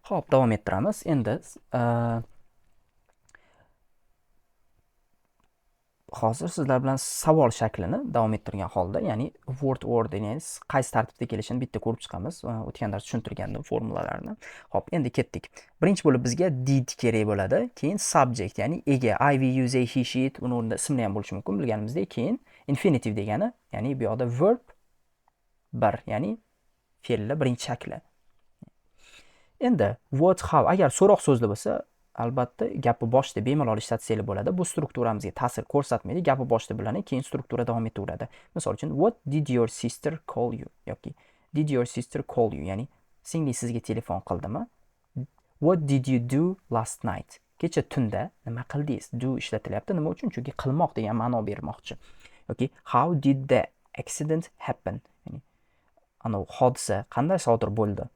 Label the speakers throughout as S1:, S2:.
S1: Xo'p, davom ettiramiz. Endi hozir sizlar bilan savol shaklini davom ettirgan holda, ya'ni word order, ya'ni qaysi tartibda kelishini bitta ko'rib chiqamiz. O'tgan dars tushuntirgandim formulalarni. Xo'p, endi ketdik. Birinchi bo'lib bizga did kerak bo'ladi, keyin subject, ya'ni ega, I, we, you, they, he, she, it, uni o'rnida ismlar ham bo'lishi mumkin, bilganimizdek, keyin infinitive degani, ya'ni bu yoqda verb 1, ya'ni fe'lni birinchi shakli. Endi what, how, agar so'roq so'zli bo'lsa, albatta gapni boshida bemalol ishlatsanglar bo'ladi. Bu strukturamizga ta'sir ko'rsatmaydi. Gapni boshida bilani, keyin struktura davom etaveradi. Misol uchun, what did your sister call you yoki did your sister call you, ya'ni singli sizga telefon qildimi? What did you do last night? Kecha tunda nima qildingiz? Do ishlatilyapti. Nima uchun? Chunki qilmoq degan ma'no bermoqchi. Yoki how did the accident happen? Ya'ni ana hodisa qanday sodir bo'ldi?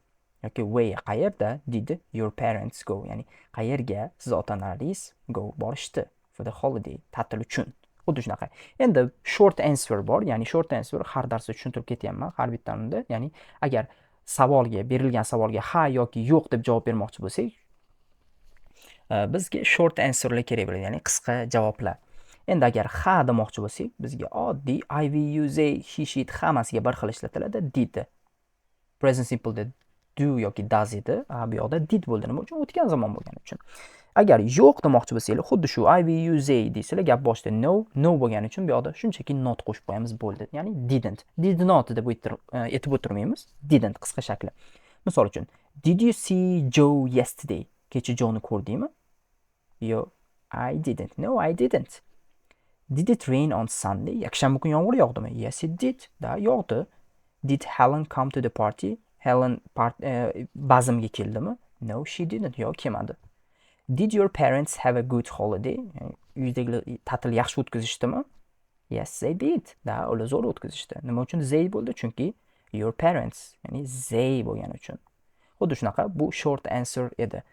S1: Yoki where, qayerda did your parents go? Ya'ni qayerga siz ota-onalaringiz go borishdi for the holiday, ta'til uchun. Xuddi shunaqa. Endi short answer bor, ya'ni short answer har darsda tushuntirib ketyapman, har bittamida. Ya'ni agar savolga, berilgan savolga ha yoki yo'q deb javob bermoqchi bo'lsak, bizga short answerlar kerak bo'ladi, ya'ni qisqa javoblar. Endi agar ha demoqchi bo'lsak, bizga oddiy I, we, you, they, he, she, it hammasiga bir xil ishlatiladi, did. Present simple da do yoki does edi, bu yoqda did bo'ldi. Nima uchun? O'tgan zamon bo'lgani uchun. Agar yo'q demoqchi bo'lsanglar, xuddi shu I, we, you, they deysizlar, gap boshida no, no bo'lgani uchun bu yoqda shunchaki not qo'shib qo'yamiz, bo'ldi. Ya'ni didn't. Did not deb aytib o'tirmaymiz. Didn't qisqa shakli. Misol uchun, did you see Joe yesterday? Kecha Joe'ni ko'rdingmi? Yo, I didn't. No, I didn't. Did it rain on Sunday? Yakshanba kuni yomg'ir yog'dimi? Yes, it did. Da, yog'di. Did Helen come to the party? Helen bazmga keldimi? No, she didn't. Yo'q, kelmadi. Did your parents have a good holiday? Ya'ni uydagilar ta'til yaxshi o'tkazishdimi? Yes, they did. Da, ular zo'r o'tkazishdi. Nima uchun they bo'ldi? Chunki your parents, ya'ni they bo'lgani uchun. Xuddi shunaqa bu short answer edi.